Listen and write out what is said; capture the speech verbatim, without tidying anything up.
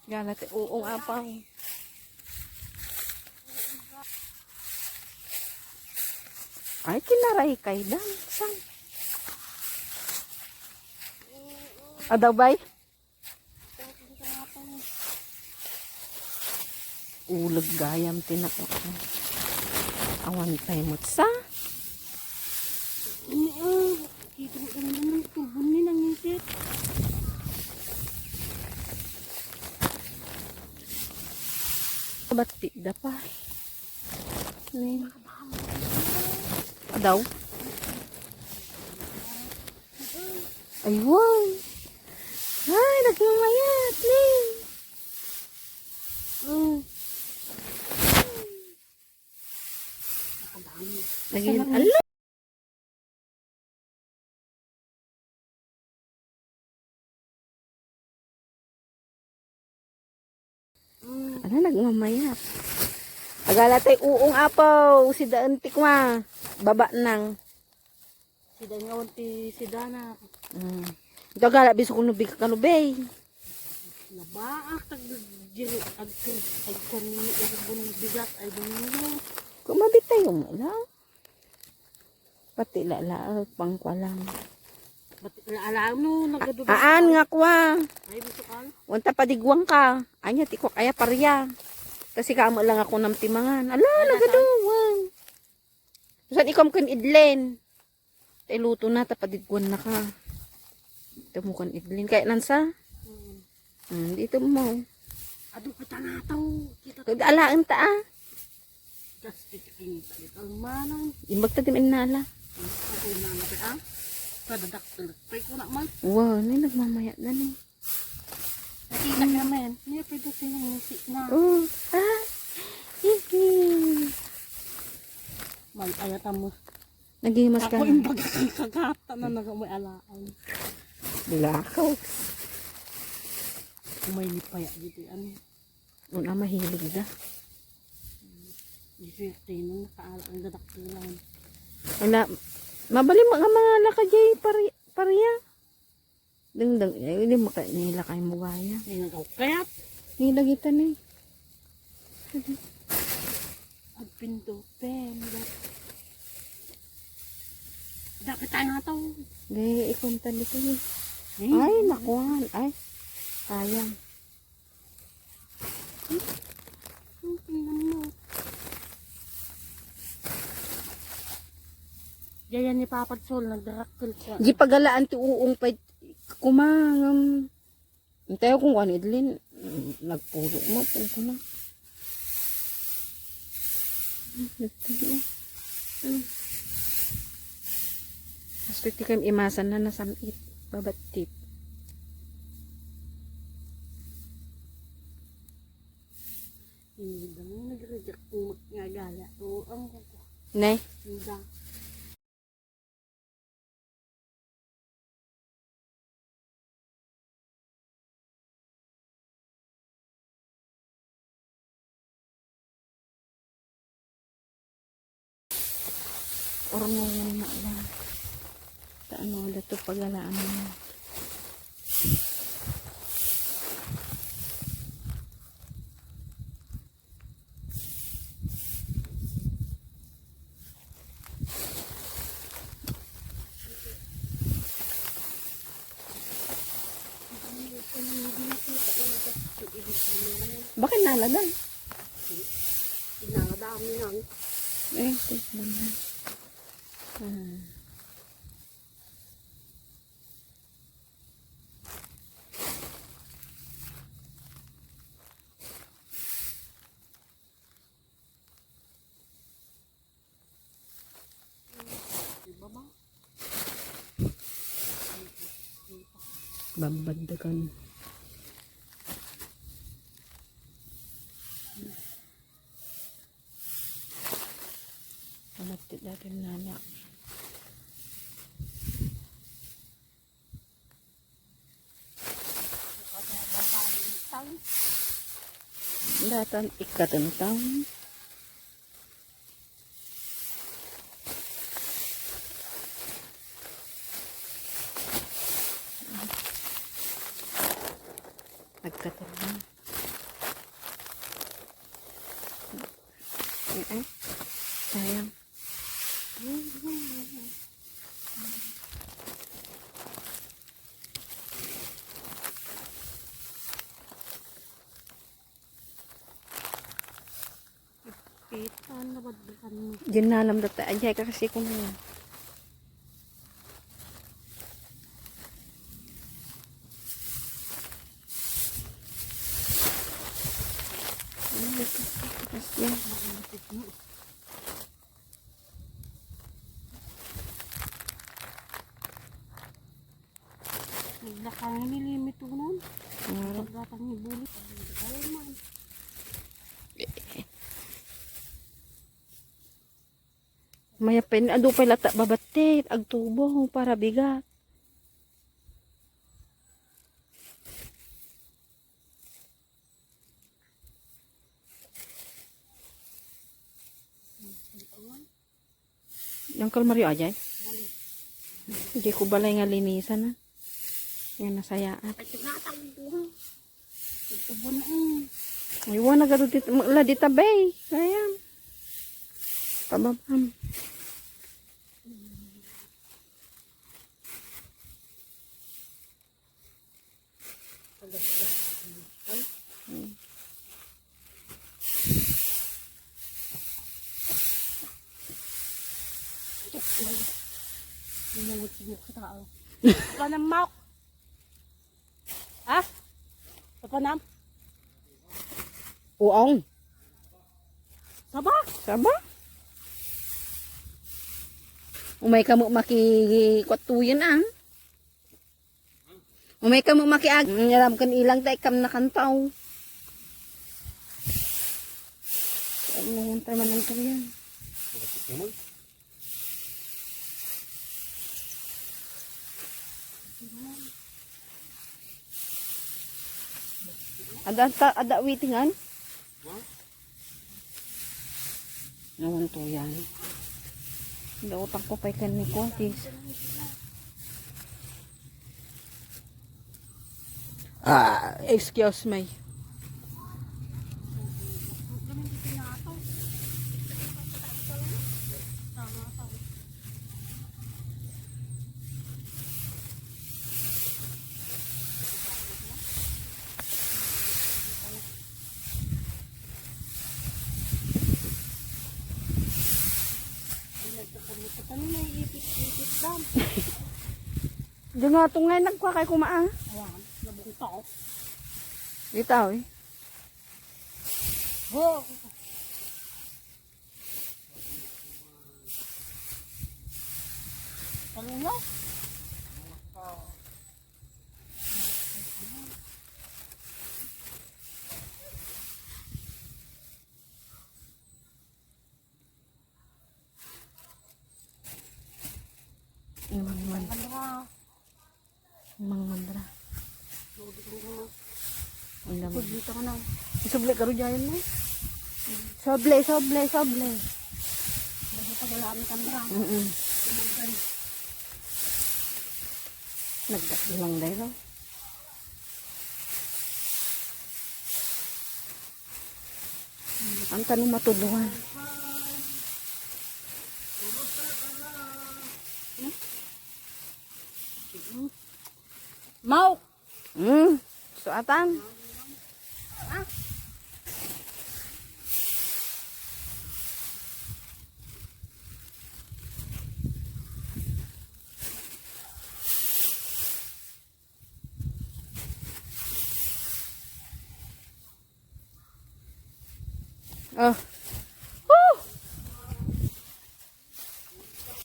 Gana ti uong apaw. Ay, kinaray kay dan. San? Adaw, bay? Uleg gayam ti nakuha. Awan pay met sa. Ini, ah, kita mo naman ang tubo ni nangitit. Ba't ti da pa? Ni. Adaw. Aywan. Ay, nagmamayat ni. Mm. Naging, ala. Mm. Ala, nagmamayat. Agala tay uong apaw, si daan ti kuma. Baba nang. Sida nga awan ti sidana. Mm. Ito, agala, biso ko nubig ka nubay. Nabaak, tag-, agkan, agkan, agkan, bigat, ay, dumi. Kumabit tayo mo lang. Pati lala, pangkwalang. Pati lala, no, nagadugo. Aan nga kwa. Ay, biso ka. Wanta padigwang ka. Anya, ti kwak, aya, paria. Kasi kamo lang ako ng timangan. Ala, nagaduwang. Saan ikaw kan idlen? Tay luto na, ta padigwan na ka. Ito mo kan idlin. Kaya nan sa? Mm. Hmm, dito mo. Adu, kita nga tao. Kita. Kag alaen ta, ah. Gas, kita, kita, kita, manang. Imbag ta di mainnala. Ako na nga, ah. Padadakkel. Pay ko na, Mike. Wow, ni nagmamaya na ni. Nakita ka, men. Niya pwede sinangisi na. Oh, ah. Hihi. May ayata mo. Nagimas ka. Ako na. Yung baga kang kagata na nagamay alaan. Lakaw. May lipaya dito, ano. Una, mahilig da. Di swerte, nung nakaala ang dadaktulan. Wala. Mabali mga, mga lakad jay pari-, pariya. Dengdeng, eh, di maka-, nila kay mo gaya. Ninagaw kayat. Nila kita ni. Agpinto, pen, da-, dapat tayo nga to. Di, ikuntan dito ni. Hmm. Ay, nakuan. Ay, sayang. Hmm, tingnan mo. Yaya ni Papa Sol, nagdarakkel ko. Di pagalaan ti uong pa kumangam. Antay kung kuan idlin, mm, nagpulo mo, kung kuna. Nagpulo. Mm. Hasta ti kayam imasan na nasam-it, babattip. Hindi daw nag-reject kung magngagala. Oo, ang kuko. Ne? Hindi. Urong mo yung mga lang. Saan mo dito pagalaan mo? Bakit naladan? Pinangadami lang. Eh, ito naman. Ah. Babaddakan. Amat ti dating nana. Datan ikatentang. Nagkatentang. Eh, eh. Sayang. Pitan, nabadbakan mo. Ginalam dati. Ajay ka kasi kumain. Ano ba ito? Tapos yan. Naglakang ini limit unan. Hmm. Paglatang ni bulit. Ay, man. Mayat pay ni adu pay latta babattit. Agtubo para bigat. Uncle Mario, ajay? Di ko balay nga linisan, ah. Yan, nasayaan. Ay, tinatawag ko, ha? Ito ba na, eh? Ay, wala na garo dit-, la dita, bay. Ayan. Pababam. Nanangot siguro sa tao. Wala nang mawk. Ha? Sa panam? Uong. Saba? Saba? Umay kamo makikuwat tuyen, ah. Umay kamo makiag-, mm, alam kan ilang ta ikam nakantaw. Ano yung tayo man ang tuyan? Ada, ta-, ada waitingan? Naman to yan. Dautang ko pa'y kan ni Kuwatis. Ah, excuse me. Ano na ipit-ipit lang? Di nga itong ngayon nagkwa kay kumaa. Ayan, nabunta ko. Dito, eh. Go! Kaluya? Iwan man. Ang mandra. Ang laman. Subli ka na. Isubli ka rin dyan mo. Soble, soble, soble. Basta pag wala kami kamera. Mm-mm. Nagdasal lang dahil, oh. Ang tanong matuluhan. Mau. Hmm. Suatan. Oh,